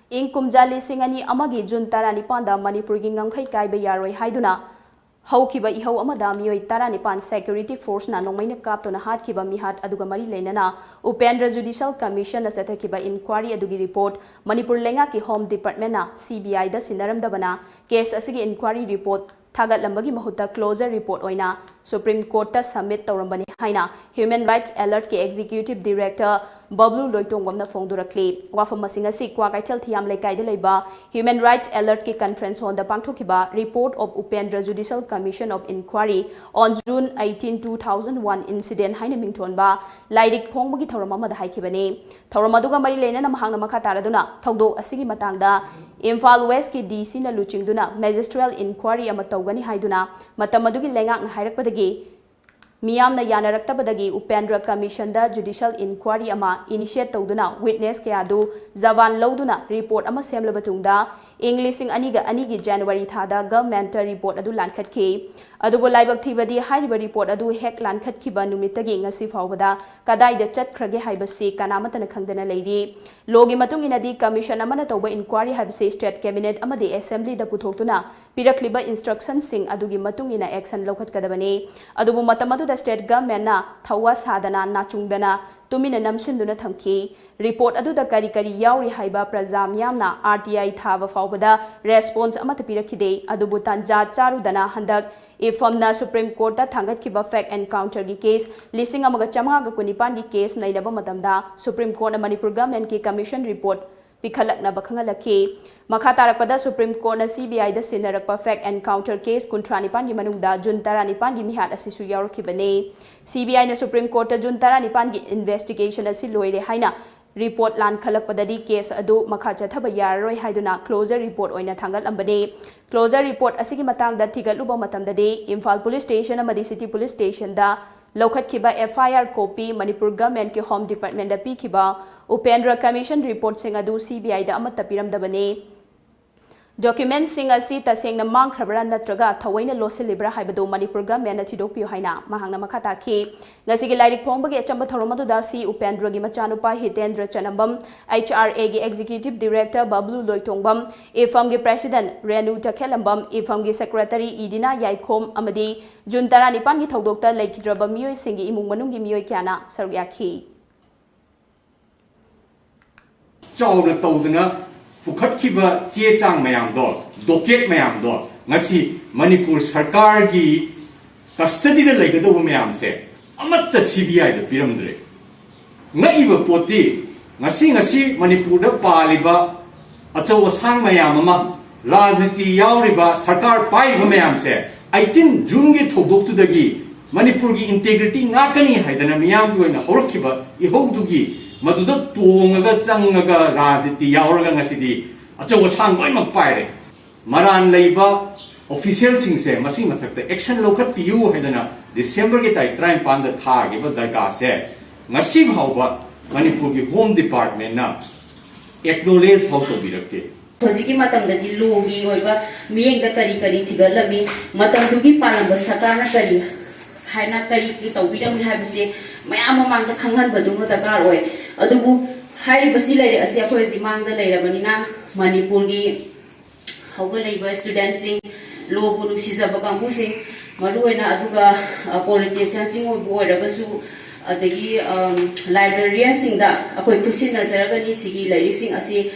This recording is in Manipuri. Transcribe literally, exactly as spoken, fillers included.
ꯏꯪ ꯀꯨꯝꯖꯥ ꯂꯤꯁꯤꯡ ꯑꯅꯤ ꯑꯃꯒꯤ ꯖꯨꯟ ꯇꯔꯥꯅꯤꯄꯥꯟꯗ ꯃꯅꯤꯄꯨꯔꯒꯤ ꯉꯝꯈꯩ ꯀꯥꯏꯕ ꯌꯥꯔꯣꯏ ꯍꯥꯏꯗꯨꯅ ꯍꯧꯈꯤꯕ ꯏꯍꯧ ꯑꯃꯗ ꯃꯤꯑꯣꯏ ꯇꯔꯥꯅꯤꯄꯥꯟ security forceꯅ ꯅꯣꯡꯃꯩꯅ ꯀꯥꯞꯇꯨꯅ ꯍꯥꯠꯈꯤꯕ ꯃꯤꯍꯥꯠ ꯑꯗꯨꯒ ꯃꯔꯤ ꯂꯩꯅꯅ ꯎꯄꯦꯟꯗ꯭ꯔ Judicial Commissionꯅ ꯆꯠꯊꯈꯤꯕ inquiry ꯑꯗꯨꯒꯤ report ꯃꯅꯤꯄꯨꯔ ꯂꯩꯉꯥꯛꯀꯤ Home Departmentꯅ CBIꯗ ꯁꯤꯟꯅꯔꯝꯗꯕꯅ case ꯑꯁꯤꯒꯤ inquiry report ꯊꯥꯒꯠꯂꯝꯕꯒꯤ ꯃꯍꯨꯠꯇ closure report ꯑꯣꯏꯅ Supreme Courtꯇ submit ꯇꯧꯔꯝꯕꯅꯤ ꯍꯥꯏꯅ Human Rights Alertꯀꯤ Executive Director ꯕꯕ꯭ꯂꯨ ꯂꯣꯏꯇꯣꯡꯕꯝꯅ ꯐꯣꯡꯗꯣꯔꯛꯂꯤ꯫ ꯋꯥꯐꯝ ꯑꯁꯤꯡ ꯑꯁꯤ ꯀ꯭ꯋꯥꯀꯩꯊꯦꯜ ꯊꯤꯌꯥꯝ ꯂꯩꯀꯥꯏꯗ ꯂꯩꯕ Human Rights Alertꯀꯤ conference hallꯗ ꯄꯥꯡꯊꯣꯛꯈꯤꯕ Report of Upendra Judicial Commission of Inquiry on June eighteen, two thousand one incident ꯍꯥꯏꯅ ꯃꯤꯡꯊꯣꯟꯕ ꯂꯥꯏꯔꯤꯛ ꯐꯣꯡꯕꯒꯤ ꯊꯧꯔꯝ ꯑꯃꯗ ꯍꯥꯏꯈꯤꯕꯅꯤ꯫ ꯊꯧꯔꯝ ꯑꯗꯨꯒ ꯃꯔꯤ ꯂꯩꯅꯅ ꯃꯍꯥꯛꯅ ꯃꯈꯥ ꯇꯥꯔꯗꯨꯅ ꯊꯧꯗꯣꯛ ꯑꯁꯤꯒꯤ ꯃꯇꯥꯡꯗ ꯏꯝꯐꯥꯜ Westꯀꯤ DCꯅ ꯂꯨꯆꯤꯡꯗꯨꯅ magistrate inquiry ꯑꯃ ꯇꯧꯒꯅꯤ ꯍꯥꯏꯗꯨꯅ ꯃꯇꯝ ꯑꯗꯨꯒꯤ ꯂꯩꯉꯥꯛꯅ ꯍꯥꯏꯔꯛꯄꯗꯒꯤ ꯃꯤꯌꯥꯝꯅ ꯌꯥꯅꯔꯛꯇꯕꯗꯒꯤ ꯎꯄꯦꯟꯗ꯭ꯔ Commissionꯗ Judicial Inquiry ꯑꯃ initiate ꯇꯧꯗꯨꯅ witness ꯀꯌꯥꯗꯨ ꯖꯕꯥꯟ ꯂꯧꯗꯨꯅ report ꯑꯃ ꯁꯦꯝꯂꯕ ꯇꯨꯡꯗ ꯏꯪ ꯂꯤꯁꯤꯡ ꯑꯅꯤꯒ ꯑꯅꯤꯒꯤ January ꯊꯥꯗ governmentꯇ report ꯑꯗꯨ ꯂꯥꯟꯈꯠꯈꯤ꯫ ꯑꯗꯨꯕꯨ ꯂꯥꯏꯕꯛ ꯊꯤꯕꯗꯤ ꯍꯥꯏꯔꯤꯕ report ꯑꯗꯨ ꯍꯦꯛ ꯂꯥꯟꯈꯠꯈꯤꯕ ꯅꯨꯃꯤꯠꯇꯒꯤ ꯉꯁꯤ ꯐꯥꯎꯕꯗ ꯀꯗꯥꯏꯗ ꯆꯠꯈ꯭ꯔꯒꯦ ꯍꯥꯏꯕꯁꯤ ꯀꯅꯥꯃꯠꯇꯅ ꯈꯪꯗꯅ ꯂꯩꯔꯤ꯫ Lawꯒꯤ ꯃꯇꯨꯡ ꯏꯟꯅꯗꯤ commission ꯑꯃꯅ ꯇꯧꯕ inquiry ꯍꯥꯏꯕꯁꯤ state cabinetꯅ ꯑꯃꯗꯤ assemblyꯗ ꯄꯨꯊꯣꯛꯇꯨꯅ ꯄꯤꯔꯛꯂꯤꯕ instructionꯁꯤꯡ ꯑꯗꯨꯒꯤ ꯃꯇꯨꯡ ꯏꯟꯅ action ꯂꯧꯈꯠꯀꯗꯕꯅꯤ꯫ ꯑꯗꯨꯕꯨ ꯃꯇꯝ ꯑꯗꯨꯗ state governmentꯅ ꯊꯧꯋꯥ ꯁꯥꯗꯅ, ꯅꯥꯆꯨꯡꯗꯅ, ꯇꯨꯃꯤꯟꯅ ꯅꯝꯁꯤꯟꯗꯨꯅ ꯊꯝꯈꯤ꯫ Report ꯑꯗꯨꯗ ꯀꯔꯤ ꯀꯔꯤ ꯌꯥꯎꯔꯤ ꯍꯥꯏꯕ ꯄ꯭ꯔꯖꯥ ꯃꯤꯌꯥꯝꯅ RTI ꯊꯥꯕ ꯐꯥꯎꯕꯗ response ꯑꯃꯠꯇ ꯄꯤꯔꯛꯈꯤꯗꯦ꯫ ꯑꯗꯨꯕꯨ ꯇꯥꯟꯖꯥ ꯆꯥꯔꯨꯗꯅ ꯍꯟꯗꯛ IFAMꯅ Supreme Courtꯇ ꯊꯥꯡꯒꯠꯈꯤꯕ fact encounterꯒꯤ case ꯂꯤꯁꯤꯡ ꯑꯃꯒ ꯆꯥꯃꯉꯥꯒ ꯀꯨꯟꯅꯤꯄꯥꯟꯒꯤ case ꯅꯩꯅꯕ ꯃꯇꯝꯗ Supreme Courtꯅ ꯃꯅꯤꯄꯨꯔ governmentꯀꯤ commission report ꯄꯤꯈꯠꯂꯛꯅꯕ ꯈꯪꯍꯜꯂꯛꯈꯤ꯫ ꯃꯈꯥ ꯇꯥꯔꯛꯄꯗ Supreme Courtꯅ CBIꯗ ꯁꯤꯟꯅꯔꯛꯄ fact encounter case ꯀꯨꯟꯊ꯭ꯔꯥ ꯅꯤꯄꯥꯟꯒꯤ ꯃꯅꯨꯡꯗ ꯖꯨꯟ ꯇꯔꯥꯅꯤꯄꯥꯟꯒꯤ ꯃꯤꯍꯥꯠ ꯑꯁꯤꯁꯨ ꯌꯥꯎꯔꯛꯈꯤꯕꯅꯤ꯫ CBIꯅ Supreme Courtꯇ ꯖꯨꯟ ꯇꯔꯥꯅꯤꯄꯥꯟꯒꯤ investigation ꯑꯁꯤ ꯂꯣꯏꯔꯦ ꯍꯥꯏꯅ report ꯂꯥꯟꯈꯠꯂꯛꯄꯗꯗꯤ case ꯑꯗꯨ ꯃꯈꯥ ꯆꯠꯊꯕ ꯌꯥꯔꯔꯣꯏ ꯍꯥꯏꯗꯨꯅ closure report ꯑꯣꯏꯅ ꯊꯥꯡꯒꯠꯂꯝꯕꯅꯤ꯫ Closure report ꯑꯁꯤꯒꯤ ꯃꯇꯥꯡꯗ ꯊꯤꯒꯠꯂꯨꯕ ꯃꯇꯝꯗꯗꯤ ꯏꯝꯐꯥꯜ Police Station ꯑꯃꯗꯤ City Police Stationꯗ ꯂꯧꯈꯠꯈꯤꯕ FIR copy, Manipur governmentꯀꯤ Home Departmentꯗ ꯄꯤꯈꯤꯕ ꯎꯄꯦꯟꯗ꯭ꯔ Commission reportꯁꯤꯡ ꯑꯗꯨ CBIꯗ ꯑꯃꯠꯇ ꯄꯤꯔꯝꯗꯕꯅꯤ꯫ ꯗꯣꯀ꯭ꯌꯨꯃꯦꯟꯠꯁꯤꯡ ꯑꯁꯤ ꯇꯁꯦꯡꯅ ꯃꯥꯡꯈ꯭ꯔꯕ꯭ꯔꯥ ꯅꯠꯇ꯭ꯔꯒ ꯊꯑꯣꯏꯅ ꯂꯣꯠꯁꯤꯜꯂꯤꯕ꯭ꯔꯥ ꯍꯥꯏꯕꯗꯨ ꯃꯅꯤꯄꯨꯔ ꯒꯚꯔꯟꯃꯦꯟꯠꯅ ꯊꯤꯗꯣꯛꯄꯤꯌꯨ ꯍꯥꯏꯅ ꯃꯍꯥꯛꯅ ꯃꯈꯥ ꯇꯥꯈꯤ꯫ ꯉꯁꯤꯒꯤ ꯂꯥꯏꯔꯤꯛ ꯐꯣꯡꯕꯒꯤ ꯑꯆꯝꯕ ꯊꯧꯔꯝ ꯑꯗꯨꯗ ꯁꯤ ꯎꯄꯦꯟꯗ꯭ꯔꯒꯤ ꯃꯆꯥꯅꯨꯄꯥ ꯍꯤꯇꯦꯟꯗ꯭ꯔ ꯆꯅꯝꯕꯝ, ꯑꯩꯆ ꯑꯥꯔ ꯑꯦꯒꯤ ꯑꯦꯛꯖꯤꯀ꯭ꯌꯨꯇꯤꯚ ꯗꯤꯔꯦꯛꯇꯔ ꯕꯕ꯭ꯂꯨ ꯂꯣꯏꯇꯣꯡꯕꯝ, ꯏꯐꯝꯒꯤ ꯄ꯭ꯔꯦꯁꯤꯗꯦꯟꯠ ꯔꯦꯅꯨ ꯇꯈꯦꯜꯂꯝꯕꯝ, ꯏꯐꯝꯒꯤ ꯁꯦꯀ꯭ꯔꯦꯇꯔꯤ ꯏꯗꯤꯅꯥ ꯌꯥꯏꯈꯣꯝ ꯑꯃꯗꯤ ꯖꯨꯟ ꯇꯔꯥꯅꯤꯄꯥꯟꯒꯤ ꯊꯧꯗꯣꯛꯇ ꯂꯩꯈꯤꯗ꯭ꯔꯕ ꯃꯤꯑꯣꯏꯁꯤꯡꯒꯤ ꯏꯃꯨꯡ ꯃꯅꯨꯡꯒꯤ ꯃꯤꯑꯣꯏ ꯀꯌꯥꯅ ꯁꯔꯨꯛ ꯌꯥꯈꯤ꯫ ꯆꯥꯎꯅ ꯇꯧꯗꯅ ꯄꯨꯈꯠꯈꯤꯕ ꯆꯦ ꯆꯥꯡ ꯃꯌꯥꯝꯗꯣ, ꯗꯣꯀꯦꯠ ꯃꯌꯥꯝꯗꯣ ꯉꯁꯤ ꯃꯅꯤꯄꯨꯔ ꯁꯔꯀꯥꯔꯒꯤ ꯀꯁꯇꯗꯤꯗ ꯂꯩꯒꯗꯧꯕ ꯃꯌꯥꯝꯁꯦ ꯑꯃꯠꯇ ꯁꯤ ꯕꯤ ꯑꯥꯏꯗ ꯄꯤꯔꯝꯗ꯭ꯔꯦ꯫ ꯉꯛꯏꯕ ꯄꯣꯠꯇꯤ ꯉꯁꯤ ꯉꯁꯤ ꯃꯅꯤꯄꯨꯔꯗ ꯄꯥꯜꯂꯤꯕ ꯑꯆꯧ ꯑꯁꯥꯡ ꯃꯌꯥꯝ ꯑꯃ, ꯔꯥꯖꯅꯤꯇꯤ ꯌꯥꯎꯔꯤꯕ ꯁꯔꯀꯥꯔ ꯄꯥꯏꯔꯤꯕ ꯃꯌꯥꯝꯁꯦ ꯑꯩꯇꯤꯟ ꯖꯨꯟꯒꯤ ꯊꯧꯗꯣꯛꯇꯨꯗꯒꯤ ꯃꯅꯤꯄꯨꯔꯒꯤ ꯏꯟꯇꯦꯒ꯭ꯔꯤꯇꯤ ꯉꯥꯛꯀꯅꯤ ꯍꯥꯏꯗꯅ ꯃꯤꯌꯥꯝꯒꯤ ꯑꯣꯏꯅ ꯍꯧꯔꯛꯈꯤꯕ ꯏꯍꯧꯗꯨꯒꯤ ꯃꯗꯨꯗ ꯇꯣꯡꯉꯒ ꯆꯪꯉꯒ ꯔꯥꯖꯅꯤꯇꯤ ꯌꯥꯎꯔꯒ ꯉꯁꯤꯗꯤ ꯑꯆꯧ ꯑꯁꯥꯡ ꯂꯣꯏꯅꯃꯛ ꯄꯥꯏꯔꯦ꯫ ꯃꯔꯥꯟ ꯂꯩꯕ ꯑꯣꯐꯤꯁꯤꯌꯦꯜꯁꯤꯡꯁꯦ ꯃꯁꯤ ꯃꯊꯛꯇ ꯑꯦꯛꯁꯟ ꯂꯧꯈꯠꯄꯤꯌꯨ ꯍꯥꯏꯗꯅ ꯗꯤꯁꯦꯝꯕꯔꯒꯤ ꯇꯥꯔꯤꯛ ꯇꯔꯥꯅꯤꯄꯥꯟꯗ ꯊꯥꯈꯤꯕ ꯗꯔꯀꯥꯔꯁꯦ ꯉꯁꯤ ꯐꯥꯎꯕ ꯃꯅꯤꯄꯨꯔꯒꯤ ꯍꯣꯝ ꯗꯤꯄꯥꯔꯠꯃꯦꯟꯅ ꯑꯦꯛꯅꯣꯂꯦꯖ ꯐꯥꯎ ꯇꯧꯕꯤꯔꯛꯇꯦ꯫ ꯍꯧꯖꯤꯛꯀꯤ ꯃꯇꯝꯗꯗꯤ ꯂꯣꯒꯤ ꯑꯣꯏꯕ ꯃꯤꯠꯌꯦꯡꯗ ꯀꯔꯤ ꯀꯔꯤ ꯊꯤꯒꯠꯂꯝꯃꯤ, ꯃꯇꯝꯗꯨꯒꯤ ꯄꯥꯜꯂꯝꯕ ꯁꯔꯀꯥꯔꯅ ꯀꯔꯤ ꯍꯥꯏꯅ ꯀꯔꯤ ꯀꯔꯤ ꯇꯧꯕꯤꯔꯝꯃꯤ ꯍꯥꯏꯕꯁꯦ ꯃꯌꯥꯝ ꯃꯃꯥꯡꯗ ꯈꯪꯍꯟꯕꯗꯨꯃ ꯗꯔꯀꯥꯔ ꯑꯣꯏ꯫ ꯑꯗꯨꯕꯨ ꯍꯥꯏꯔꯤꯕꯁꯤ ꯂꯥꯏꯔꯤꯛ ꯑꯁꯤ ꯑꯩꯈꯣꯏ ꯍꯧꯖꯤꯛ ꯃꯥꯡꯗ ꯂꯩꯔꯕꯅꯤꯅ ꯃꯅꯤꯄꯨꯔꯒꯤ ꯍꯧꯒꯠꯂꯛꯏꯕ ꯏꯁꯇꯨꯗꯦꯟꯁꯤꯡ, ꯂꯣꯕꯨ ꯅꯨꯡꯁꯤꯖꯕ ꯀꯥꯡꯕꯨꯁꯤꯡ, ꯃꯔꯨꯑꯣꯏꯅ ꯑꯗꯨꯒ ꯄꯣꯂꯤꯇꯤꯁꯤꯌꯥꯟꯁꯤꯡ ꯑꯣꯏꯕꯨ ꯑꯣꯏꯔꯒꯁꯨ, ꯑꯗꯒꯤ ꯂꯥꯏꯕ꯭ꯔꯦꯔꯤꯌꯟꯁꯤꯡꯗ ꯑꯩꯈꯣꯏ ꯈꯨꯠꯁꯤꯟꯅꯖꯔꯒꯅꯤ ꯁꯤꯒꯤ ꯂꯥꯏꯔꯤꯛꯁꯤꯡ ꯑꯁꯤ